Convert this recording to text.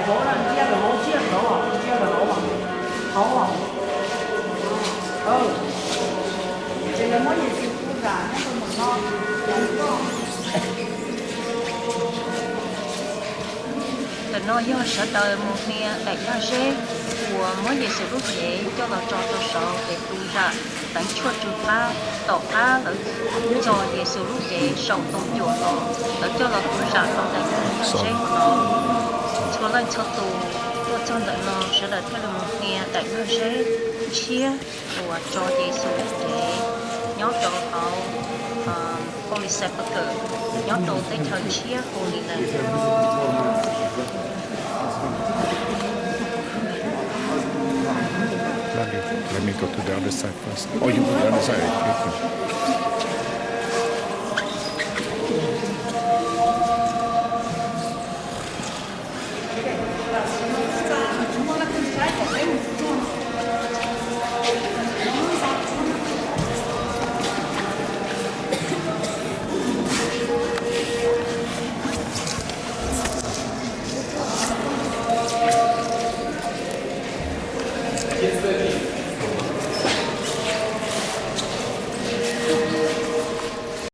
Hauv no ntsia lawm, hauv ntsia lawm, ntsia lawm hauv, hauv. Ces lawv muab Yexus tu zam nyob rau ntawm no. Ntawm no yog sawv daws mus hnia daim lag zeb uas muab Yexus lub cev coj los tso rau saud es tu zam teev tshuaj tsw qab. Tom qab lawv tso Yexus lub cev saum ntoo cuam los, lawv coj los tu zam rau daim lag zeb no. Txhua leej txhua tus tuaj txog ntawm no, sawv daws thiaj li mus hnia daim lag zeb tshiab uas tso Yexus lub cev nyob rau hauv Holy Sepulchre, nyob rau teb chaws tshiab Holy Land. Let me go to the other side first. Oh, you go to the other side. Okay.